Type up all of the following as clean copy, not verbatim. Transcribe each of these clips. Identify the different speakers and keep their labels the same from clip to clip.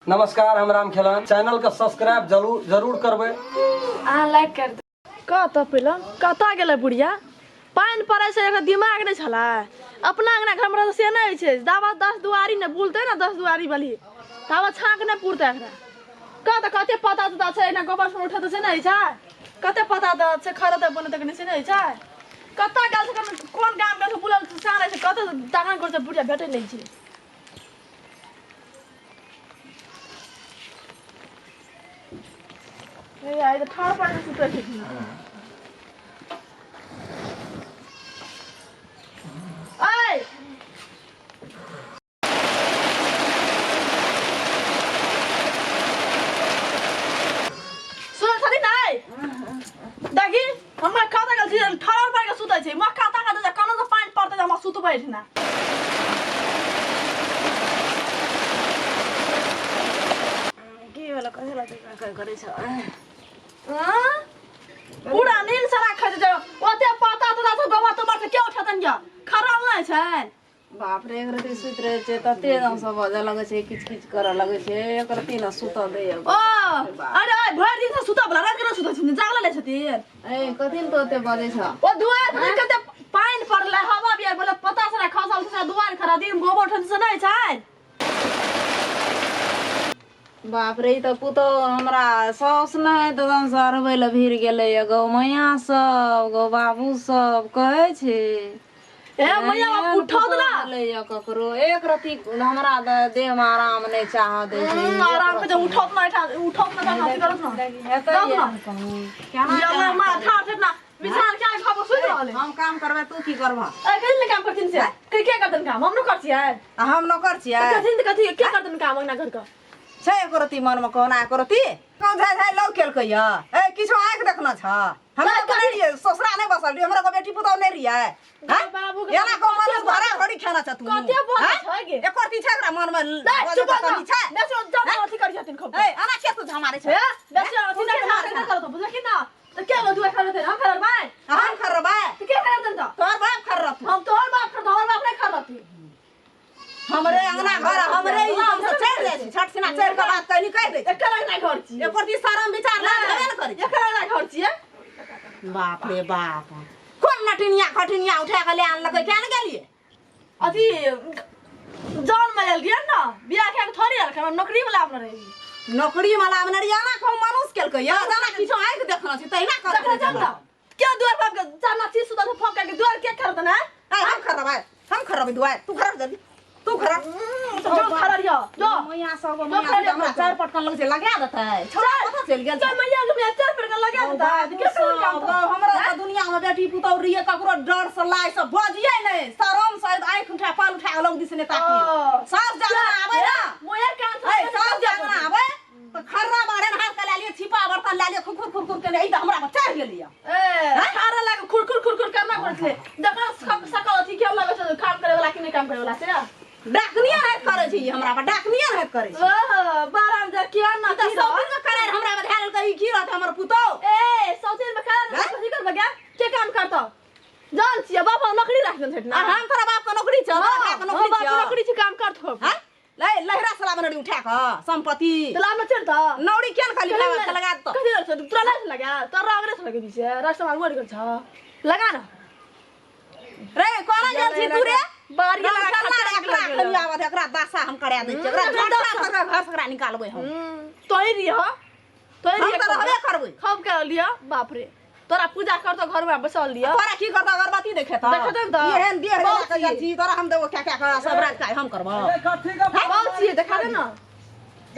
Speaker 1: नमस्कार, हम राम खेलन। चैनल के सब्सक्राइब जरूर जरूर करबै।
Speaker 2: अहाँ लाइक कर देबै।
Speaker 3: कतऽ पहिल कतऽ गेलै बुढ़िया? पानि पड़ै छै, एकर दिमाग नहि छलै। अपना अंगना घरमे रहतै से नहि होइ छै। दावा 10 दुआरी नहि बुलतै ने, 10 दुआरी वाली ताबे छाँक नहि पुरतै एकरा। कतऽ कते पता तता छै, एना गोबर सब उठेतै से नहि होइ छै। कते पता तता छै, खरतै बनेतै कि नहि से नहि होइ छै। कतऽ गेल छै, कोन गाम गेल छै, बुलल से नहि छै। कतऽ दान करै छै बुढ़िया, भेटै नहि छै। ए, आइ तऽ ठाढ़ पानि सुतै छै। ऐ सुन छली नै देखी, हमरा कतऽ गेल छी? ठाढ़ पानि के सुतै छै। मक्का ताका दे, कोनो से पानि पड़तै तऽ हमरा सुतबै एहिठिना।
Speaker 2: की भेलो? कथी लए करै छ?
Speaker 3: हाँ? पूरा नींद से राखै छै। ओते पता तता छै, गोबर तोबर से के उठेतन? या खराब नहि छै।
Speaker 2: बाप रे, एक रति सुति रहै छै तते एकदम सब बजऽ लगै छै, किच किच करऽ लगै छै। एक रति ने सुतऽ दैया।
Speaker 3: ओ अरे ओए, भरि दिन से सुतऽ बला राति के नहि सुतै छथिन, जागले नहि छथिन।
Speaker 2: ए, कथी ने तो ओते बजै छ?
Speaker 3: ओ दुआर पर कते पानि पड़लै, हवा भी बोले, पता छलै खसल छै दुआर खरा दिन गोबर उठल से नहि छै।
Speaker 2: बाप रे, ई तऽ पुतहु हमरा साउस नहि तऽ एकदम से अरबै लए भिड़ गेलैया। गौ मैया सब, गौ बाबू सब कहै छै।
Speaker 3: ए मैया बाप
Speaker 2: एहन
Speaker 3: उठौत
Speaker 2: पुतहु
Speaker 3: ना
Speaker 2: भेलैया ककरो एक रति हमरा देह मे आराम नहि चाह दै छै।
Speaker 3: आराम के जब उठौत ना, एठा उठौत ना, तहन अथी करत ना।
Speaker 2: हेतै
Speaker 3: दब ना।
Speaker 2: एहन कहूँ केना
Speaker 3: जब
Speaker 2: केना
Speaker 3: माँ ठाढ़ छै ना, बिछान क्या खबर सुनि रहल है।
Speaker 2: हम काम करबै, तू की करबह?
Speaker 3: ए कथी ले काम करथिन से? के के करतन काम? हम न कर छियै।
Speaker 2: आ हम नौकर छियै?
Speaker 3: कथी कथी के करतन काम अंगना घर के?
Speaker 2: छै एको रत्ती मनमे कहुना एको रत्ती कहूँ झाइ झाइ लौ केलकै यऽ। ए, किछो आँखि देखना छ? हमरा को नहि रहियै, ससुरा नहि बसल रहियै, हमरा को बेटी पुतहु नहि रहियै? हैं?
Speaker 3: बाबू के
Speaker 2: एना को मनुष्य भरा घड़ी खेना छ तू?
Speaker 3: कते बोलै
Speaker 2: हैं?
Speaker 3: छै गे?
Speaker 2: एको रत्ती छै एकरा मनमे
Speaker 3: नहीं,
Speaker 2: बजै
Speaker 3: चुप
Speaker 2: के
Speaker 3: हो
Speaker 2: कमी छै?
Speaker 3: बेसी जब अथी करी छथिन खूब।
Speaker 2: ए, एना के तू झमारै छ?
Speaker 3: ए बेसी अथी नहीं नहीं करो तो बुझल कि ना? तो क्या गो दुआ खरते हम खरबै?
Speaker 2: हम खरबै।
Speaker 3: तो के खरतन? तो
Speaker 2: तोहर बाप खरत।
Speaker 3: हम तोहर बाप खरत, हमर बाप नहीं खरती।
Speaker 2: हमरे अंगना घर, हमरे ई हम सब चढ़ि जाइ छी, छठ सिना चढ़ि कऽ बात कहनी कहि दै छी।
Speaker 3: एकर अंगना घर छी।
Speaker 2: एको रत्ती शरम विचार लाज हेबे ने करै छै।
Speaker 3: एकर अंगना घर छियै।
Speaker 2: बाप रे बाप, कोन नटिनिया खटिनिया उठा कऽ ले आनलकै? किया ने गेलियै?
Speaker 3: अथी जान में आयल रहियै ने, बियाह खाय के थोड़ी आयल, हमरा नौकरी वाला अपना रही।
Speaker 2: नौकरी वाला आबने रहियै, एना कहूँ मनुष्य केलकै यऽ? जेना किछो आँखि देखना छै तहिना करतै।
Speaker 3: देखने चल ना के दुआर पर के जाना चीज सुधा से फोक के दुआर के करत ना?
Speaker 2: आइ हम खरबै, हम खरबै दुआर। तू खरब जल्दी, तू खरब।
Speaker 3: जो खड़ा रहियो जो।
Speaker 2: मैया सब
Speaker 3: जो
Speaker 2: मैया
Speaker 3: खड़ा
Speaker 2: सब हमरा चारि पटकन लग छै, लगा देतै। छोड़ा, कतऽ चलि गेल?
Speaker 3: चल मैया के मैया चार पर के लगा देता के कर काम
Speaker 2: गौ, हमरा तऽ दुनिया में बेटी पुतहु रहियै, ककरो डर से लाय से बजियै नहि, शरम से आँखि उठा पाल उठा के लग दिस नहि ताकियै।
Speaker 3: ओ।
Speaker 2: सास जागना आबै ना।
Speaker 3: मोया कान
Speaker 2: ए, सास जागना आबै तऽ खर्रा बाढ़न हाथ के लए लियै, छिपा बर्तन लए लियै, खुरखुर खुरखुर केने ई तऽ हमरा पर चढ़ि गेलियै।
Speaker 3: ए खारा लागे खुरखुर खुरखुर करना पड़ै छै। जखन सकल अथी के लगे छै काम करे वाला कि नहि काम करे वाला से।
Speaker 2: डाकनिया राति करै छै ई हमरा पर, डाकनिया राति करै छै।
Speaker 3: ओहो बाराम जा किया ना
Speaker 2: तऽ सब दिन के करै हमरा पर धैल के ई की रहत हमर पुतहु?
Speaker 3: ए सौतीन में खाना
Speaker 2: हैं?
Speaker 3: कथी करबै गे? के काम करतौ? जान छियै बाप नौकरी राख देन छथि ना।
Speaker 2: आ हम तोरा बाप के नौकरी छौ? तोरा बाप के नौकरी
Speaker 3: बाप
Speaker 2: छौ?
Speaker 3: नौकरी छै, काम करतौ।
Speaker 2: हैं? ले लहरा सला बनरी उठा के संपत्ति
Speaker 3: तो लाम चढ़ त
Speaker 2: नौरी केन खाली खावा के लगा दतो।
Speaker 3: कथी छै तोरा? लाज लगा तोरा अगरे से लगे छै, रास्ता में मर गेल छ, लगा ना।
Speaker 2: रे कोना गेल छी तू रे?
Speaker 3: बारी लगा
Speaker 2: चल
Speaker 3: खर्चा
Speaker 2: रे,
Speaker 3: निकल
Speaker 2: एकरा
Speaker 3: गेल।
Speaker 2: खली आवत, एकरा दशा हम करा दै छी, एकरा झटका पर घर से एकरा निकालबै हम।
Speaker 3: तोही रिह, तोही
Speaker 2: हम
Speaker 3: रिह।
Speaker 2: तऽ रहबे करबै।
Speaker 3: खूब कर लिया। बाप रे, तोरा पूजा करतो घर में बसल लिया।
Speaker 2: तोरा की करतौ? अगरबत्ती देखेतौ?
Speaker 3: देखेतौ ने तऽ।
Speaker 2: एहन देह
Speaker 3: बहुत
Speaker 2: लगा के गेल छी, तोरा हम देबो क्या क्या कर सब रात काय हम करबो।
Speaker 1: ए, कथी के?
Speaker 3: बहुत छियै, देखा दे ना।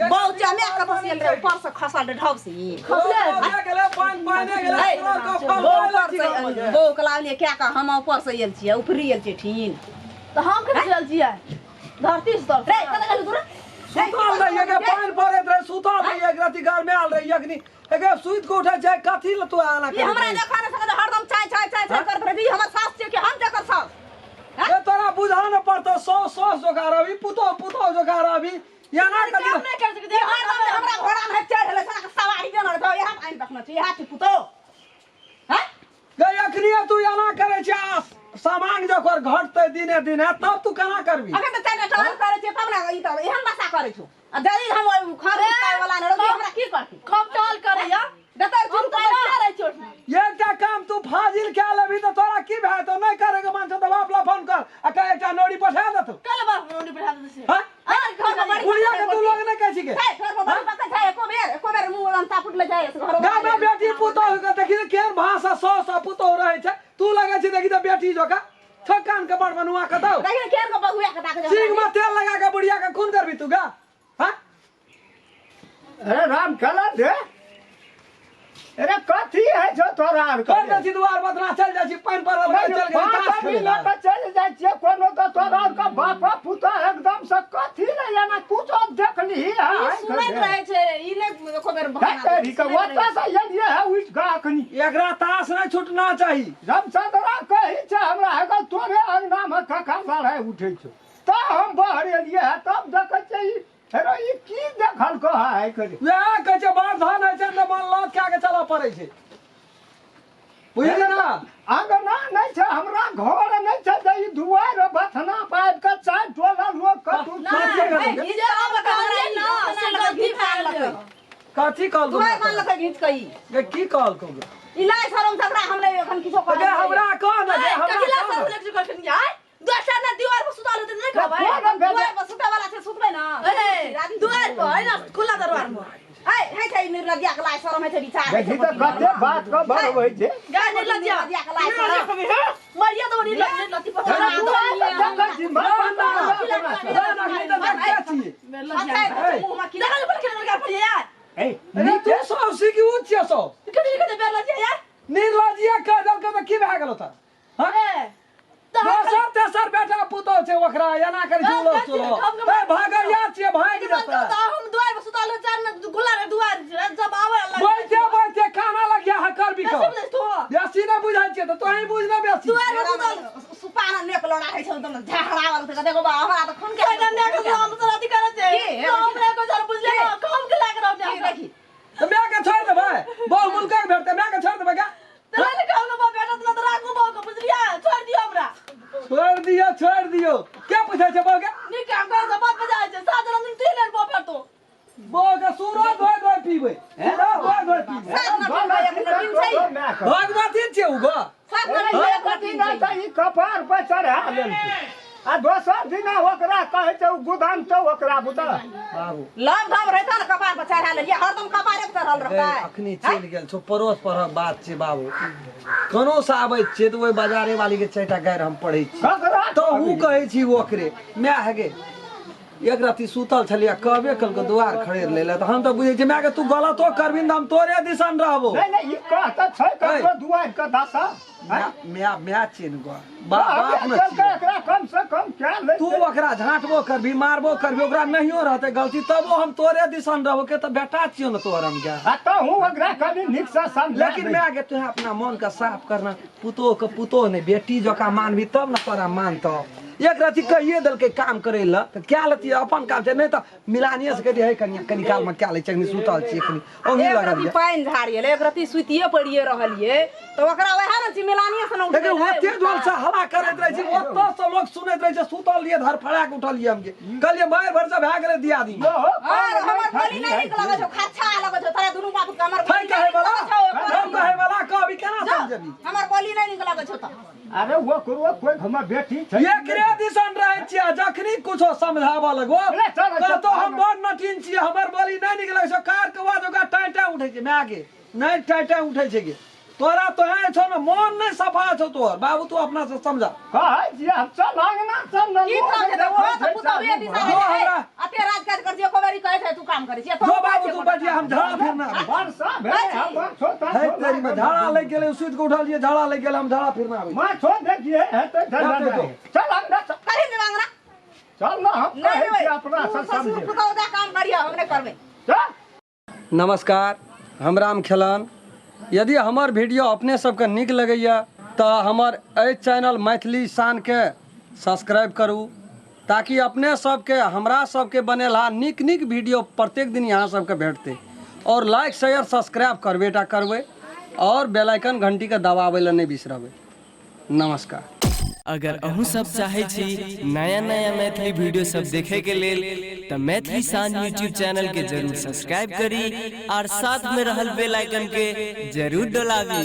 Speaker 2: बहुत चमे के बसियल रे, ऊपर से खसल रे ढब से।
Speaker 3: खसले।
Speaker 1: गेलै पानि, पानि गेलै।
Speaker 2: ए,
Speaker 1: तोरा कफन
Speaker 2: बहू
Speaker 1: पानि
Speaker 2: ऊपर
Speaker 1: छी गाममे
Speaker 2: से
Speaker 1: गे।
Speaker 2: बहू के लावलियै क्या के हम ऊपर से आयल छियै, ऊपरी आयल छियै ठीन।
Speaker 3: तऽ हम कतऽ चलल छियै? धरती से तर
Speaker 2: रे कतऽ गेलू तू रे?
Speaker 1: सुतल रहियै के, पानि पड़ैत रहै, सुतल रहियै, एक रति गरमायल रहियै। अखनी एक सुति के उठै छै, कथी लए तू आना
Speaker 2: ई हमरा
Speaker 1: करै?
Speaker 2: देखा नहि सकत, हरदम चाय चाय चाय चाय करैत रहै छै। ई हमर सास छियै कि हम जकर सास?
Speaker 1: ए, तोरा बुझा न पड़तौ, सौ सौ जोगार अभी, पुतौ पुतौ जोगार अभी एना कथी?
Speaker 3: काम नहि कर सकैत
Speaker 2: ई हरदम जे हमरा घोड़ा मे चढ़ रहल छै, सवारी बनल छै। इएह आनि देखने छै, इएह छै पुतौ। हैं?
Speaker 1: गै, अखनी तू एना करै छै आ सामान जकर घटतै दिने दिने तब तू केना करबी?
Speaker 2: अखन तऽ चारिटा टहल करै छियै तब ने ई तऽ एहन दशा करै छौ। आ जल्दी हम ओहि खाना
Speaker 1: छी के
Speaker 2: हे तोर पर बड़ी पकड़ छै एको बेर एको बेर मुंह लमता फुटले जाय से घर
Speaker 1: गाम में बेटी पुतोह के देखी तऽ केहन भाषा सौ सौ पुतोह रहै छै तू लगै छी देखी तऽ बेटी जोका छौ कान के बड़ बनुआ के दौ
Speaker 2: देखी केहन के बहुआ के ताक
Speaker 1: सिंह में तेल लगा के बुढ़िया के खून करबी तू गा हाँ
Speaker 4: अरे राम खेला दे अरे कथी है जो तोरा आर
Speaker 1: कर दै छी दुआर बदना चल जाइ छी पानि पड़ल रहै, चल गेल ताश खेलै
Speaker 4: लऽ
Speaker 1: लए।
Speaker 4: कऽ चलि जाइ छियै कोनो तऽ तोरा आर के बाप पुतोह एकदम से कथी ने एना कुछो देखलिही
Speaker 2: ई सुनैत रहै छै ई नहि एको बेर बहाना दै छै, सुनैत रहै
Speaker 4: ओतऽ से एलियै है उठि कऽ अखनी
Speaker 1: एकरा ताश नहि छूटना चाही
Speaker 4: रामचंद्रा कहै छै हमरा हेगो तोरे अंगनामे कखन लड़ाइ उठै छौ तऽ हम बाहर एलियै है तब देखै छियै ई हेरो ई की देखल कह है करे
Speaker 1: वएह कहै छै बड़ धन होइ छै तऽ मन लत कए के चलऽ पड़ै छै बुझलियै ना
Speaker 4: अंगना नहि छै हमरा घर नहि छै जे ई दुआरि बथना पाबि कऽ चारि टोला लोक के तू
Speaker 2: छै।
Speaker 1: कथी
Speaker 2: नहि, घीच कऽ आनलकै हमरा ई,
Speaker 3: ना,
Speaker 2: अपना
Speaker 3: से
Speaker 2: लग
Speaker 3: गलती
Speaker 2: घीच कऽ
Speaker 3: भए
Speaker 2: आनलकै।
Speaker 3: गेल।
Speaker 1: कथी कहलको
Speaker 2: दुआरि मानलकै घीच कऽ ई।
Speaker 1: गे की कहलको गे
Speaker 2: ई लाज शरम झगड़ा हम नहि एखन किछो
Speaker 1: गे
Speaker 2: कहै
Speaker 1: हमरा कह ने गे हमरा
Speaker 3: कथिला
Speaker 1: कह ने।
Speaker 3: सब लग कहलखिन यार दोसर ना दीवार पर सुताल होते नहीं कहबै
Speaker 4: कोन भेजे
Speaker 2: दुआरि पर सुतै वाला छै सुतबै ना
Speaker 3: ए दुआर पर है ना खुला दरबार में
Speaker 2: है है छै निर्लज्जा के लाज शरम है छै विचार
Speaker 4: देखी तऽ कते बात के बढ़बै छै
Speaker 3: गाय निर्लज्जा
Speaker 2: निर्लज्जा के लाज शरम
Speaker 3: मरिया तो निर्लज्जा
Speaker 4: अरे दुआरि तऽ देखै छी
Speaker 1: ना, ना,
Speaker 4: मर
Speaker 1: ना, ना, अखनी तऽ देखते छियै।
Speaker 2: अच्छा मुँह में
Speaker 3: देखा बोल के लड़का पर यार
Speaker 4: ए
Speaker 1: अरे तू सब सीखी ऊँच छियै सब
Speaker 3: कथि कथि बेलज्जा यार
Speaker 1: निर्लज्जिया कह देलकै तऽ की भए गेलौ तऽ हाँ?
Speaker 3: ए
Speaker 1: दोसर तेसर बेटा पुतोह छै ओकरा एना करै छै उलो चुलो ए भागैया छियै भागि जेतै
Speaker 3: हम दुआर पर सुताल चार न खुला रे दुआर जब आवे लग
Speaker 1: बैठे बैठे खाना लगिया है कर भी
Speaker 3: कैसे
Speaker 1: कर
Speaker 3: बुझै तू
Speaker 1: बेसी नहि बुझै छियै तऽ तोही बुझ ने बेसी
Speaker 3: दुआर पर सुताल
Speaker 2: सुपाना नेक लड़ा है छै एकदम झगड़ा वाला तऽ देखो बा हमरा तऽ खून के
Speaker 3: कहना ने के हम तो अथी करे छै
Speaker 2: की?
Speaker 3: तो हमरा को जर बुझले ना कम के लाग रहो
Speaker 2: की देखी
Speaker 1: तऽ माय के छोड़ि देबै बहु मुल्कक भेटतै माय के छोड़ि देबै का
Speaker 3: तोरा ले कहलो बा बेटा तना तो राखू बहु के बुझलिया छोड़ दियो हमरा
Speaker 1: छोड़ि दियौ छोड़ि दियौ के पूछै छै बहु के
Speaker 3: नी काम कर तो बात बजाय छै सात जन्म दिन तीन लेन बो फेर तो
Speaker 1: बहु के सूरज धोइ धोइ पीबै सूरज धोइ धोइ पीबै
Speaker 2: सात न पीबै एक न पीन छै
Speaker 1: भगवती छियै उ गो
Speaker 2: सात न पीबै एक न पीन छै
Speaker 4: ई कपार पर चढ़ा लेलकै आ दोसर दिना ओकरा कहै छै ओ गुदान तऽ ओकरा बुता
Speaker 1: बाबू
Speaker 2: लव धम रहता ने कपार पर चढ़ा लेलियै हरदम कपारे पर चढ़ल
Speaker 1: गे,
Speaker 2: रहता
Speaker 1: अखनी चलि गेल छौ पड़ोस परक बात छै बाबू कोनो से आबै छियै तऽ ओहि बाजारे वाली के चारिटा गारि हम पढ़ै छी
Speaker 4: ककरा
Speaker 1: तऽ उ कहै छी ओकरे माय हे गे एक राति सुतल छलियै कहबे कलको दुआर खड़ेर ले तऽ हम तऽ बुझै छियै माय गे तू गलतो करबिन तऽ हम तोरे दिसन रहबो
Speaker 4: नहि नहि ई कह तऽ छै ककरो दुआरि के दशा
Speaker 1: माय माय माय छियै ने गो बाप बाप ने छियै
Speaker 4: एकरा कम से कम क्या ले
Speaker 1: तू ओकरा झाँटबो करबी मारबो करबी ओकरा नहियो रहतै गलती तबो हम तोरे दिसन रहबो के तऽ बेटा छियौ ने तोहर हम गे
Speaker 4: आ तहूँ ओकरा कनि नीक से समझा
Speaker 1: लेकिन माय गे तू अपना मन के साफ करना पुतोह के पुतोह नहि बेटी जकाँ मानबी तब ने तोरा मानतौ एक रति कहिए देलकै काम करै लए तऽ क्या लेतियै अपन काम छै नहि तऽ मिलानिए से कहियै हे कनिया कनि कालमे क्या लै छै कनि सुतल छियै कनि ओंघी
Speaker 2: एक
Speaker 1: लगल
Speaker 2: रति
Speaker 1: यऽ
Speaker 2: पानि झाड़िए एक रति सुतिए पड़िए रहलिए तऽ ओकरा वएह ने छी मिलानिए से ने उठबै
Speaker 1: लेकिन
Speaker 2: रहै,
Speaker 1: ओते जोर से हल्ला करैत रहै छै ओतऽ से लोक सुनैत रहै छै सुतल रहियै धरफड़ा के उठलियै हम जे कहलियै मारि भर से भए गेलै दियादी
Speaker 4: यहो
Speaker 2: और हमर बोली नहि नीक लगै छौ खर्चा लगै छौ तोरा दुनू बाप के हमर
Speaker 1: छै
Speaker 2: बोली
Speaker 1: कहै
Speaker 2: नहि नीक
Speaker 1: वाला
Speaker 2: लगै छौ
Speaker 1: छौ कहै वाला कहबी केना समझबी
Speaker 2: हमर बोली नहि नीक लगै छौ तऽ
Speaker 4: अरे ओकरो कोइ हमर बेटी छै
Speaker 1: एकरे दिसन रहै छियै आ जखनी कुछो समझाबऽ लगबो
Speaker 4: अरे चल, चल,
Speaker 1: कहतो हम बड़ नटीन छियै हमर बोली नहि नीक लगै छौ कार के आवाज ओकरा टाँय टाँय उठै छै माय गे नहि टाँय टाँय उठै छै गे तोरा तोहे छौ ने मन नहि सफा छौ तोहर बाबू तू अपना से समझा
Speaker 4: कहै छियै हम चल अंगना चल ने
Speaker 2: की
Speaker 4: लोग
Speaker 2: समझेतै ओहो तऽ
Speaker 4: देखै छै,
Speaker 2: पुतहुए दिशा
Speaker 1: जो
Speaker 2: रहै छै
Speaker 1: हमरा-
Speaker 2: अते राज काज करै छियै एको बेरी कहै छै तू काम करै छियै
Speaker 1: जो बाबू तू बैठिया हम झाड़ा फिरना आबै
Speaker 4: वर्षा भेलै हम माछो
Speaker 1: हे तेरी में झाड़ा लागि गेलै सुति के उठलियै झाड़ा लागि गेलै हम झाड़ा फिरना आबै
Speaker 4: माछो देखिए हेतै
Speaker 1: हेतै तो।
Speaker 4: चल अंगना चल
Speaker 2: करी ने अंगना
Speaker 4: चल ने हम
Speaker 2: नहि
Speaker 4: कहै
Speaker 2: देबै
Speaker 4: छियै अपना
Speaker 2: तू
Speaker 4: से
Speaker 2: ससुर
Speaker 4: समझे
Speaker 2: पुतहु दए काम करियह हम नहि करबै
Speaker 4: चल
Speaker 1: नमस्कार हम राम खेलन यदि हमर वीडियो अपने सबके नीक लगैए तऽ हमर एहि चैनल मैथिली शानके सब्सक्राइब करू ताकि अपने सबके हमरा सबके बनेलहा नीक नीक वीडियो प्रत्येक दिन यहाँ सबके भेटतै आओर लाइक शेयर सब्सक्राइब करबे टा करबै आओर बेल आइकन घंटीके दबाबै लए नहि बिसरबै नमस्कार।
Speaker 5: अगर अहूँ सब चाहै छी नया नया मैथिली वीडियो सब देखे के लेल तऽ मैथिली शान यूट्यूब चैनल के जरूर सब्सक्राइब करी और साथ में रहल बेल आइकन के जरूर डोलाबी।